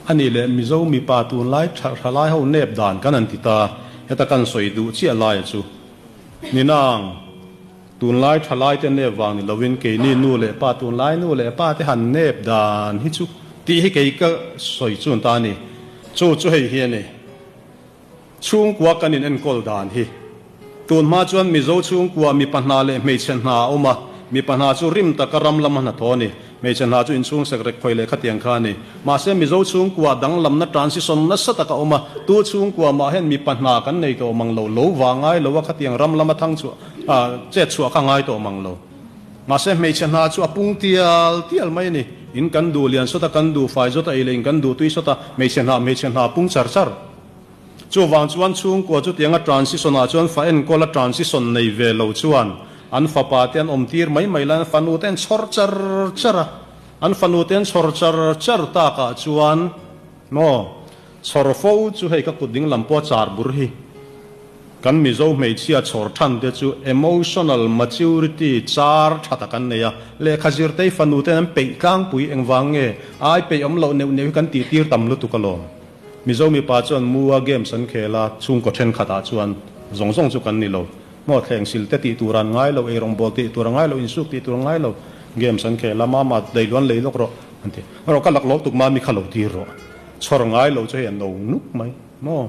Ani leh Mizo mipa tunlai thalai ho nep dan kan han ti ta, heta kan sawi duh chiah laia chu ni nang. Tunlai thalai te nep vang ni lovin keini nu leh pa tunlai nu leh pa te han nep dan hi chu tih hi kei ka sawi chun ta a ni. Chu chu hei hi a ni. Chhungkua kan in enkawl dan hi. Tun hma chuan Mizo chhungkua mipa hna leh hmeichhe hna a awm a, mipa hna chu rim taka ram lama hna thaw a ni. Hmeichhe hna chu inchhung sek rek khawi leh khatiang kha a ni. Mahse Mizo chhungkua danglamna transition nasa tak a awm a, tu chhungkua mah hian mipa hna kan nei tawh mang lo, lo vang ngai lo a khatiang ram lama thang chhuah chet chhuah kha ngai tawh mang lo. Mahse hmeichhe hna chu a pung tial tial mai a ni. In kan duh lian sawt a, kan duh fai zawt a, ei leh in kan duh tui sawt a, hmeichhe hna hmeichhe hna a pung char char. Chuvang chuan chhungkua chutianga transition ah chuan fa enkawl a transition nei ve lo chuan an fapa te an awm tir mai mai lai an fanu te an chhawr char char a, an fanu te an chhawr char char tak ah chuan maw chhawr fo chu hei ka kut ding lam pawh a char bur hi kan Mizo hmeichhia chhawr than te chu emotional maturity char tha tak an nei a, lehkha zirtei fanu ten an peih tlangpui engvang nge ai peih awm loh neuh neuh hi kan tih tir tam lutuk alawm. Mizo mipa chuan Mua games an khel a, chhungkaw thenkhatah chuan zawng zawng chu kan ni lo. Hmaw thleng sil te tih tur an ngai lo, eirawng bawl tih tur a ngai lo, insuk tih tur a ngai lo. Games an khel a, mama dailuan lei lawk rawh an ti. Rawh ka lak lo tuk mami kha lo tir rawh. Chhawr ngai lo chu hei an lo nuk mai maw?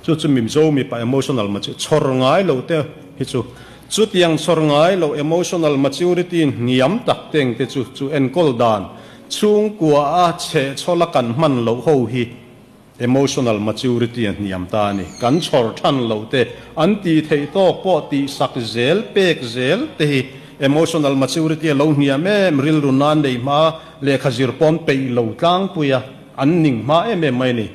Chu chu Mizo mipa emotional maturity chhawr ngai lo te hi chu chutiang chhawr ngai lo emotional maturity hniam tak teng te chu chu enkawl dan Chhungkua a chhehchhawla kan hman loh ho hi emotional maturity a hniam ta a ni. Kan chhawr than loh te, an tih theih tawk pawh tih sak zel, pek zel te hi emotional maturity a lo hniam em, rilru nan nei hma, lehkha zir pawn peih lo tlangpui a, an ning hma em em mai a ni.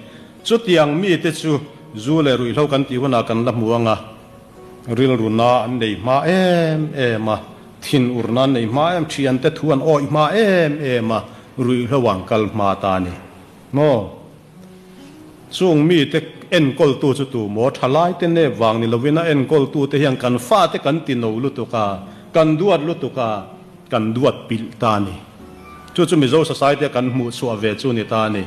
Chutiang mite chu zu leh ruihhlo kan tih hunah kan la hmu ang a, rilru na an nei hma em em a. Thin urna an nei hma em, thiante thu an awih hma em em a, ruihhlo an kal hma ta a ni. Maw? Chung mite enkawltu chu tu maw? Thalaite nep vang ni lovin a enkawltute hian kan fate kan ti no lutuk a, kan duat lutuk a, kan duat pilh ta a ni. Chu chu Mizo Society-a kan hmuh chhuah ve chu ni ta a ni.